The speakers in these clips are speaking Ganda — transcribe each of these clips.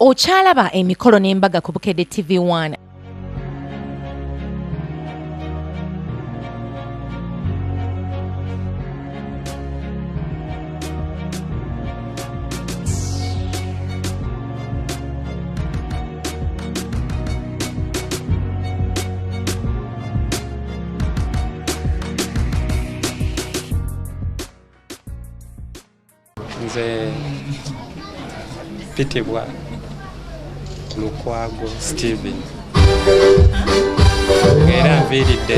Okyalaba emikolo n'embaga ku Bukedde TV 1. Nze mpitibwa Lukwago Steven era nviiridde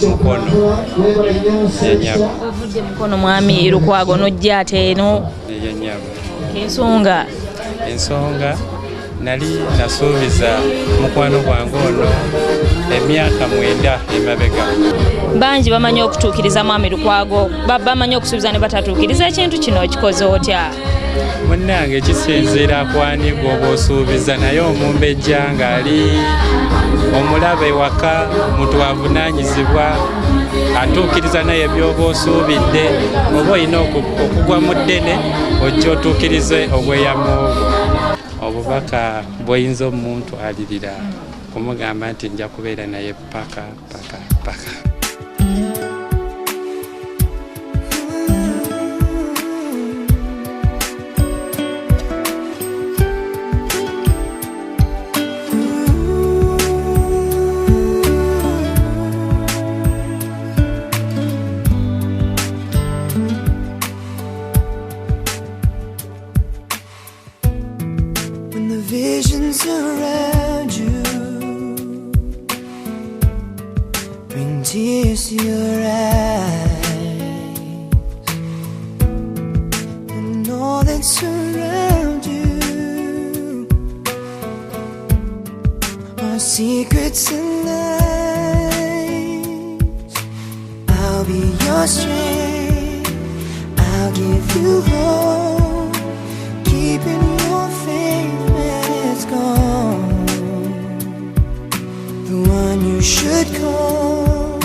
Mukono yenyabo. Ovudde Mukono mwami Lukwago n'ojja ate eno yenyabo. Ensonga? Ensonga nali nasuubiza mukwano gwange ono emyaka 9 emabega. Bangi bamanyi okutuukiriza mwami Lukwago, bamanyi okusuubiza ne batatuukiriza. Ekintu kino okikoze otya? Munnange kisinziira ku ani gw'oba osuubiza, naye omumbejja ng'ali omulaba ewaka, muntu avunaanyizibwa, atuukiriza naye by'oba osuubidde, oba olina okugwa mu ddene ojja otuukirize obweyamo bwo. Obubaka bw'oyinza omuntu alirira kumugamba nti nja kubeera naye paka paka paka. When the visions around you bring tears to your eyes, and all that surround you are secrets and lies, I'll be your strength, I'll give you hope, keeping your faith when it's gone. The one you should call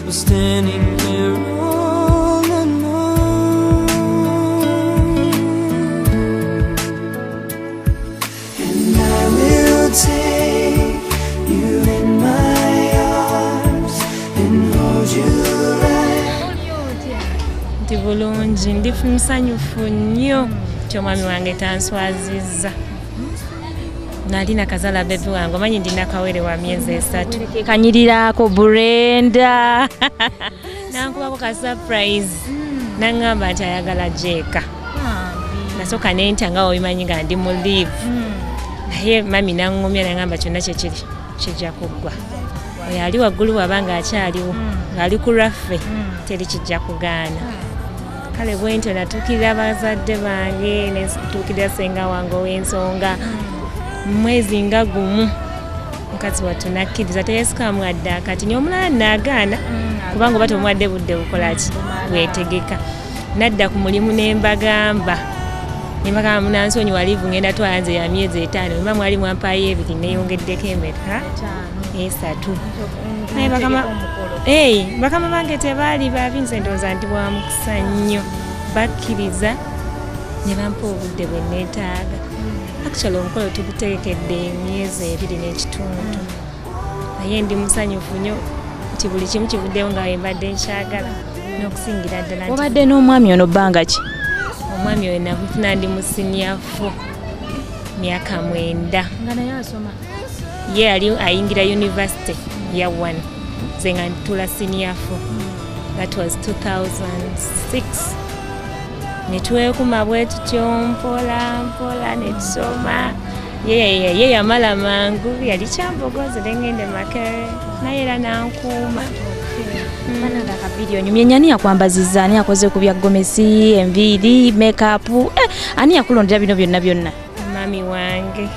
was standing here all alone. And I will take you in my arms and hold you right. Ndi bulungi, ndi musanyufu nnyo nti omwami wange tanswazizza. Nali nakazala bebi wange, omanyi ndi nakawere wa myezi 3. Kanyiriraako Brenda. Nankubako ka surprise. Nangamba nti ayagala jeeka. Nasooka ne ntya nga obimanyi nga ndi mu leave. Naye mami naŋŋumya nangamba kyonna kye kiri kijja kuggwa. Oyo ali waggulu bw'aba ng'akyaliwo, ng'ali ku lwaffe, teri kijja kugaana. Kale bwe ntyo natuukirira bazadde bange, ne ntuukirira ssenga wange ow'ensonga. Mwezi nga gumu mukazi wattu nakkiriza, teyeesikamu adde akati. Nye omulala naagaana kubanga oba tomuwadde budde bukola ki, bwetegeka. Nadda ku mulimu ne mbagamba, ne mbagamba munansonyiwa leave ngenda twala nze ya myezi 5, mba mwali mwampaayo 2 neeyongeddeko emeka 3. Naye bakama bange tebaali babi, nze ndowooza ndi wa mukisa nnyo, bakkiriza ne bampa obudde bwe neetaaga. Actually omukolo tugutegekedde emyezi 2 n'ekitundu, naye ndi musanyufu nnyo nti buli kimu kivuddeyo nga bwe mbadde nkyagala n'okusingira ddala nti Obadde n'omwami ono bbanga ki? Omwami oyo namufuna ndi mu senior 4, myaka 9. Nga naye asoma? Ye yali ayingira university ya 1, nze nga ntuula senior 4. That was 2006. Ne twekuma bwe tutyo mpola mpola ne tusoma. Ye yamala mangu, yali Kyambogo, nze ne ngenda e Makerere, naye era n'ankuuma. Bannange akaviiri onyumye, ani yakwambazizza? Ani yakoze ku bya gomesi, enviiri, makeup? Ani yakulondera bino byonna byonna? Mami wange.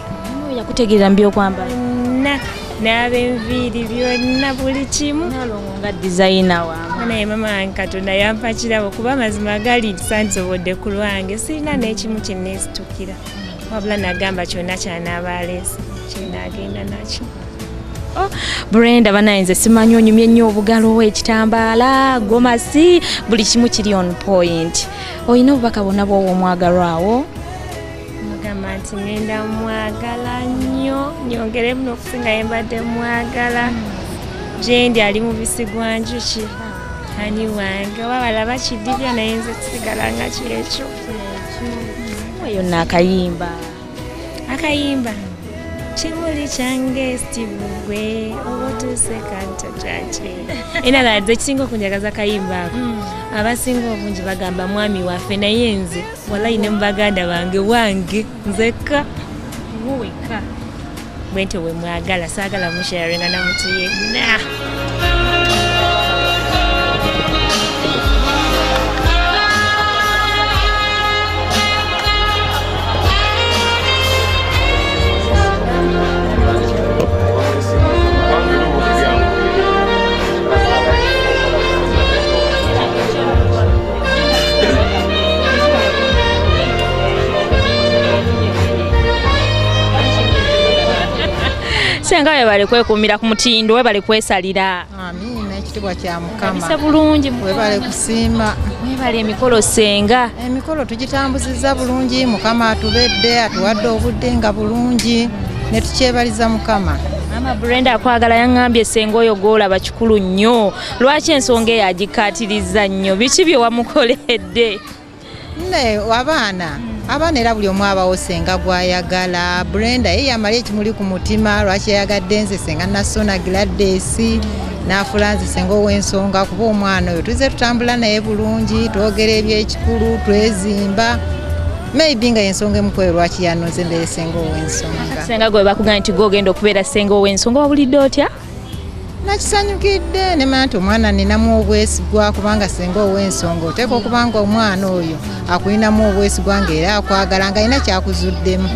Oyo yakutegeerera mu by'okwambala? Byonna, n'ab'enviiri byonna, buli kimu. Nalongo nga designer wa. Naye mama wange Katonda yampa kirabo, kuba amazima gali sandisobodde ku lwange, sirina n'ekimu kye neesitukira. Wabula nagamba kyonna ky'anaaba aleese kyenaagenda nakyo. Oh, Brenda banaye nze simanyi onyumye nnyo obugalo, ekitambaala, gomasi, buli kimu kiri on point. Olina obubaka bwonna bw'owa omwagalwawo? Mugamba nti ngenda mwagala nnyo, nyongeremu n'okusinga ye mbadde mwagala. Gyendi ali mubisi gwa njuki, ani wange oba balaba kidibya naye nze kisigala nga kyekyo. Eyo naakayimba. Akayimba kimuli kyange Steve gwe oba otuuse kanto kyaki. Endala nze ekisinga okunjagaza kayimba ako, abasinga obungi bagamba mwami waffe, naye nze wallahi ne mu baganda bange wange nzekka weka bwentyo bwe mwagala, saagala musharinga na muntu yenna. Senga webale kwekumira ku mutindo, webale kwesalira. Amiina, ekitiibwa kya Mukama. Bisa bulungi, webale kusiima. Webale emikolo senga. Emikolo tugitambuzizza bulungi, Mukama atubedde, atuwadde obudde nga bulungi, ne tukyebaliza Mukama. Mama Brenda akwagala yaŋŋambye senga oyo gw'olaba kikulu nnyo. Lwaki ensonga eyo agikkaatiriza nnyo? Biki bye wamukoledde? Nne abaana era buli omu abawo senga gw'ayagala. Brenda ye yamala ekimuli ku mutima, lwaki yayagadde nze senga Nassona Gladys n'afuula nze senga ow'ensonga, kuba omwana oyo tuzze tutambula naye bulungi, twogera ebyekikulu, twezimba. Maybe nga ensonga emu ku eyo lwaki yanonze mbeere senga ow'ensonga. Senga gwe bakugambye nti gwe ogenda okubeera senga ow'ensonga, wawulidde otya? Nakisanyukidde ne manya nti omwana ninamu obwesigwa, kubanga senga ow'ensonga oteekwa okuba nga omwana oyo akulinamu obwesigwa ng'era akwagala nga alina kyakuzuddemu.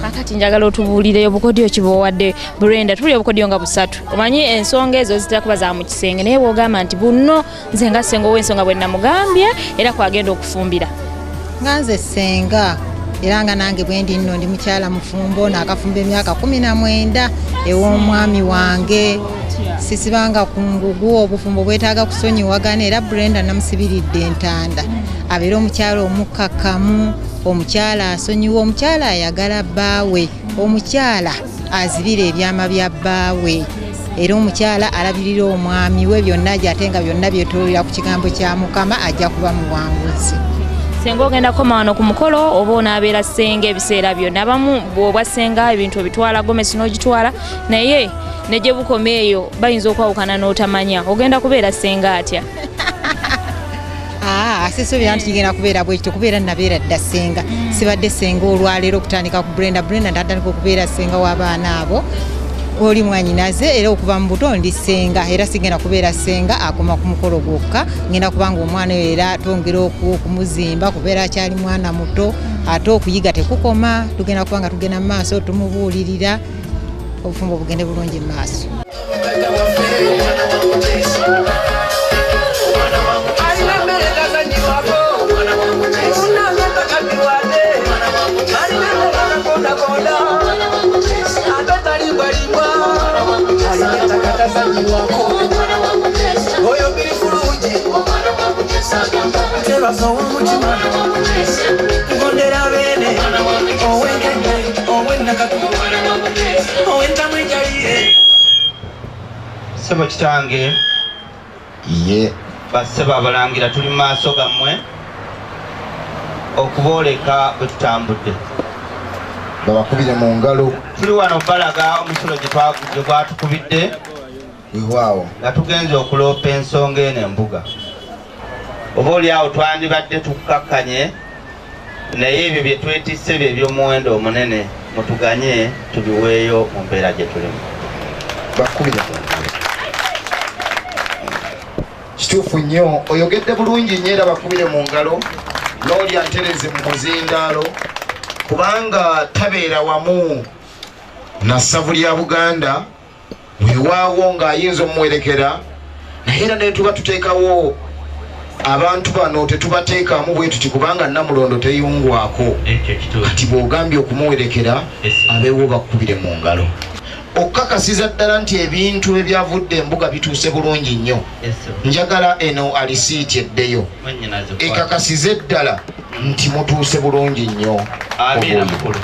Kakati njagala otubuulireyo obukodyo ki bw'owadde Brenda. Tuli obukodyo nga busatu. Omanyi ensonga ezo zitera kuba za mu kisenge, naye bw'ogamba nti buno nze nga senga ow'ensonga bwe namugambye era kwagenda okufumbira. Nga nze senga era nga nange bwe ndi nno ndi mukyala mufumbo, naakafumba emyaka 19 ew'omwami wange. Sisibanga ku ngugu, obufumbo bwetaaga kusonyiwagana, era Brenda namusibiridde entanda abeere omukyala omukkakkamu, omukyala asonyiwa, omukyala ayagala bbaawe, omukyala azibira ebyama bya bbaawe, era omukyala alabirira omwami we byonna gy'ate nga byonna byetoolera ku kigambo kya Mukama, ajja kuba muwanguzi. Senga ogenda kukoma wano ku mukolo oba onaabeera senga ebiseera byonna? Abamu bw'obwa senga ebintu obitwala gomesi n'ogitwala, naye ne gye bukoma eyo bayinza okwawukana n'otamanya. Ogenda kubeera senga atya? Sisuubira nti kigenda kubeera bwe kityo, kubeera nabeera dda senga. Sibadde senga olwaleero okutandika ku Brenda. Brenda natandika okubeera senga w'abaana abo oli mwanyinaze, era okuva mu buto ndi senga, era sigenda kubeera senga akoma ku mukolo gwokka. Ngenda kubanga omwana oyo era twongera okumuzimba kubeera akyali mwana muto, ate okuyiga tekukoma, tugenda kubanga tugenda mu maaso tumubuulirira, obufumbo bugende bulungi mu maaso. Ssebo kitange, ye bassebo abalangira, tuli mu maaso gammwe okubooleka bwe tutambudde. Babakubire mu ngalo. Tuli wano balaga omusulo gye gwatukubidde. Weewaawo. Nga tugenze okuloopa ensonga eno embuga. Oba oli awo twandibadde tukkakkanye, naye ebyo bye twetisse bye by'omuwendo omunene, mutuganye tubiweeyo mu mbeera gye tulimu. Bakubire mu ngalo. Kituufu nnyo, oyogedde bulungi nnyo, era bakubire mu ngalo. N'oli antereze mu muzindaalo, kubanga tabeera wamu na ssavu lya Buganda, weewaawo ng'ayinza omuwerekera, naye era ne tuba tuteekawo abantu bano tetubateekamu bwe tuti, kubanga Namulondo teyungwako. Kati bw'ogambye okumuwerekera, abeewo bakubire mu ngalo. Okukakasiza ddala nti ebintu ebyavudde embuga bituuse bulungi nnyo. Njagala eno alisiiti eddeyo ekakasize ddala nti mutuuse bulungi nnyo. Amiina mukulu.